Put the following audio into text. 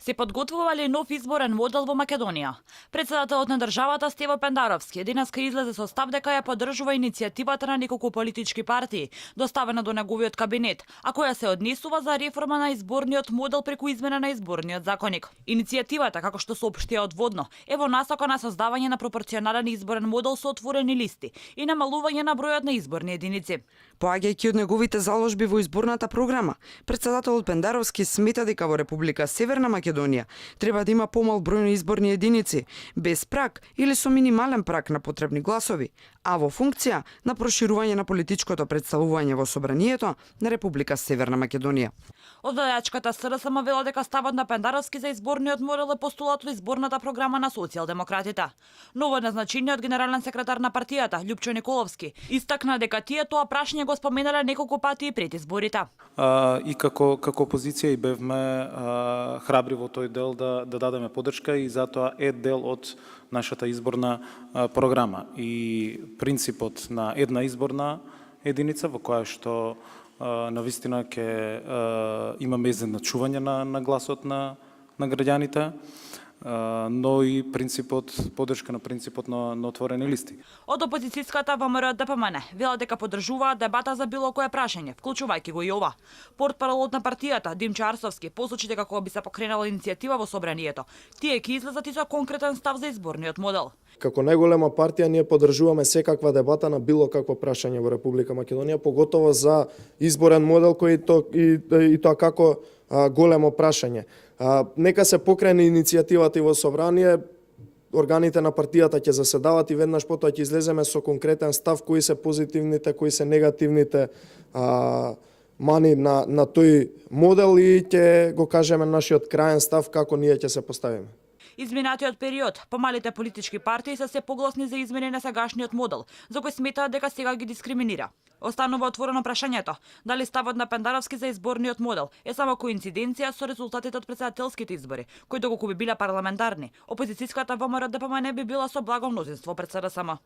Се подготвува ли нов изборен модел во Македонија? Председателот на државата Стево Пендаровски денеска излезе со став дека ја поддржува иницијативата на неколку политички партии, доставена до неговиот кабинет, а која се однесува за реформа на изборниот модел преку измена на изборниот законник. Иницијативата, како што соопштија одводно, е во насока на создавање на пропорционален изборен модел со отворени листи и намалување на бројот на изборни единици. Поаѓајќи од неговите заложби во изборната програма, председателот Пендаровски смета дека во Република Северна Македонија треба да има помал број на изборни единици, без праг или со минимален праг на потребни гласови, а во функција на проширување на политичкото представување во собранието на Република Северна Македонија. Оддајачката СРСМ вела дека ставот на Пендаровски за изборниот модел е постулат од изборната програма на социјалдемократите. Новоназначениот генерален секретар на партијата, Љупчо Николовски, истакна дека тие тоа прашање го споменале неколку пати и пред изборите. И како опозиција и бевме храбри во тој дел да дадеме поддршка и затоа е дел од нашата изборна програма и принципот на една изборна единица во која што навистина ќе имаме изедначување на гласот на граѓаните, но и поддршка на принципот на отворени листи. Од опозицијската ВМРО ДПМН вела дека поддржуваат дебата за било кое прашање, вклучувајќи го и ова. Портпаролот на партијата Димчо Арсовски посочи дека кога би се покренала иницијатива во собранието, тие ќе излезат и со конкретен став за изборниот модел. Како најголема партија ние поддржуваме секаква дебата на било какво прашање во Република Македонија, поготово за изборен модел кој и тоа како големо прашање. Нека се покрене иницијативата и во собрание, органите на партијата ќе заседават и веднаш потоа ќе излеземе со конкретен став кои се позитивните, кои се негативните мани на тој модел и ќе го кажеме нашиот краен став како ние ќе се поставиме. Изминатиот период, помалите политички партии се се погласни за измени на сегашниот модел, за кој сметаат дека сега ги дискриминира. Останува отворено прашањето дали ставот на Пендаровски за изборниот модел е само коинциденција со резултатите од претседателските избори, кои доколку би биле парламентарни, опозицијската ВМРО ДПМН би била со благо мнозинство пред СРСМ.